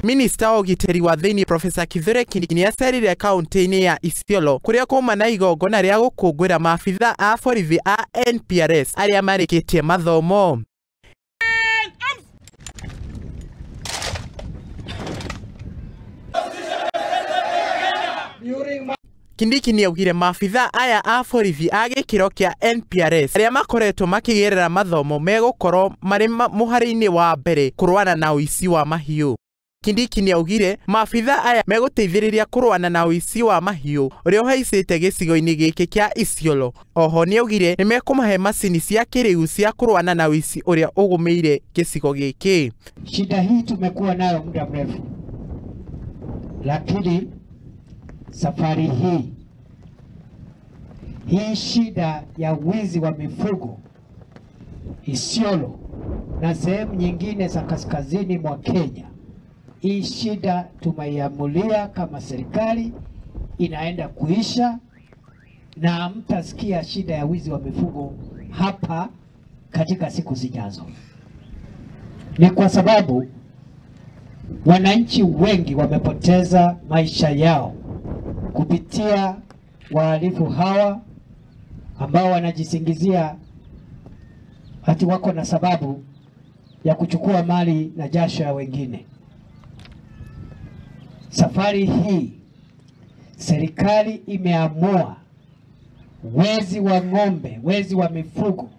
Minista wa ũgitĩri wa thĩinĩ Profesa Kithure Kindiki nĩacerire kaunti-inĩ ya Isiolo kũrĩa kuma na igongona rĩa gũkũngũĩra maabitha a borithi a NPRS arĩa marĩkĩtie mathomo. Kindiki nĩaugire maabitha aya a borithi a gĩkĩro kĩa NPRS arĩa makoretwo makĩgerera mathomo megũkorwo marĩ mũhari-inĩ wa mbere kũrũana na ũici wa mahiũ. Kindiki nĩaugire maabitha aya megũteithĩrĩria kũrũana na ũici wa mahiũ ũrĩa ũhaicĩte gĩcigo-inĩ gĩkĩ kĩa Isiolo. Oho nĩaugire nĩmekũmahe macini cia kĩrĩu cia kũrũana na ũici ũrĩa ũgũmĩire gĩcigo gĩkĩ. Shida hii tumekuwa nayo muda mrefu, lakini safari hii shida ya wizi wa mifugo Isiolo na sehemu nyingine za kaskazini mwa Kenya, hii shida tumeiamulia kama serikali inaenda kuisha, na hamtasikia shida ya wizi wa mifugo hapa katika siku zijazo. Ni kwa sababu wananchi wengi wamepoteza maisha yao kupitia wahalifu hawa ambao wanajisingizia ati wako na sababu ya kuchukua mali na jasho ya wengine. Safari hii serikali imeamua wezi wa ng'ombe, wezi wa mifugo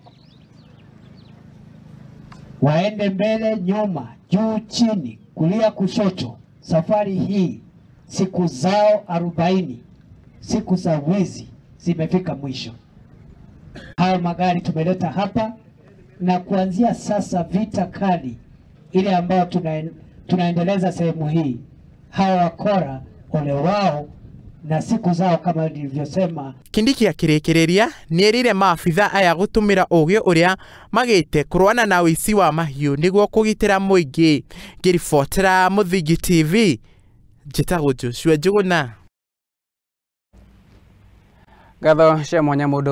waende mbele, nyuma, juu, chini, kulia, kushoto. Safari hii siku zao 40, siku za wizi zimefika mwisho. Hayo magari tumeleta hapa, na kuanzia sasa vita kali ile ambayo tunaendeleza sehemu hii, hawa wakora ole wao na siku zao kama nilivyosema. Kindiki akĩrĩkĩrĩria nĩerire maabitha aya gũtũmĩra ũgĩ ũrĩa magĩte kũrũana na ũici wa mahiũ nĩguo kũgitĩra mũingĩ. Ngĩribotera Mũthingi TV, njĩtagwo Joshua Njuguna. Ngatho cia mwanya mũndũ.